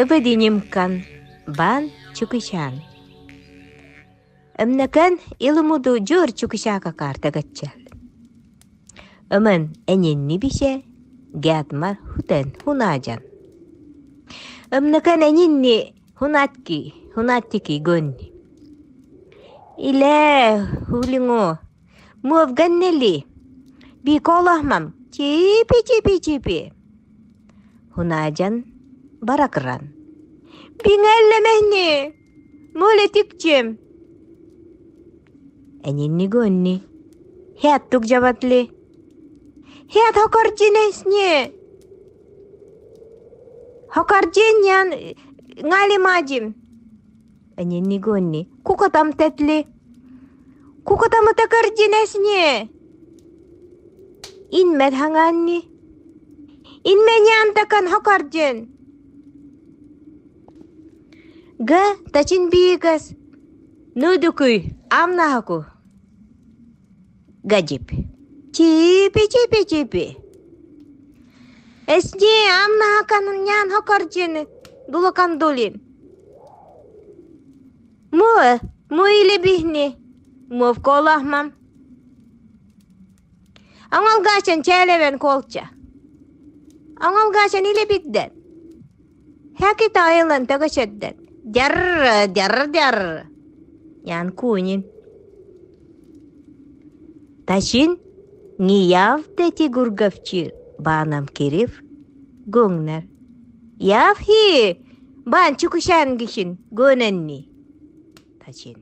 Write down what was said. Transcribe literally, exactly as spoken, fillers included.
Ыбыд инимкан, бан чукысян. Эмнекэн илымуду жур чукыся какаар тегетчел. Ымын энинни бисьэ, гетмар хутэн, хунаажан. Эмнекэн энинни хунатки, хунатики гонни. Иле, хулингу, мув гэннэли, би колахмам, чипи, чипи, чипи. Хунаажан баракран. Би нээллэм эхни, му лэ тикчим. Энинни гонни. Хет туг жабатли. Хет хокаржин эсни. Хокаржин, нян, нgali мажим. Энинни гонни. Кукатам тэтли. Кукатам тэкэржин эсни. Инмэд ханганни. Инмэ, нян, тэкэн хокаржин. Гэ, тачин би игэс. Нүүдыкуй, ам наһаку. Гэ жипи. Чипи, чипи, чипи. Эсни, ам наһакан, нян, хокаржин, дулакан дулим. Му, му илэ бихни, мув колахмам. Онголгашан челевэн колча. Онголгашан илэ бидэн. Хакита айлан тэгэшэддэн. Дяр, дяр, дяр. Нян куунин. Тачин ни яв тэти гургэвчи баанам кирив гунгнар. Яв хи, бан чукысян гишин гонэнни. Тачин.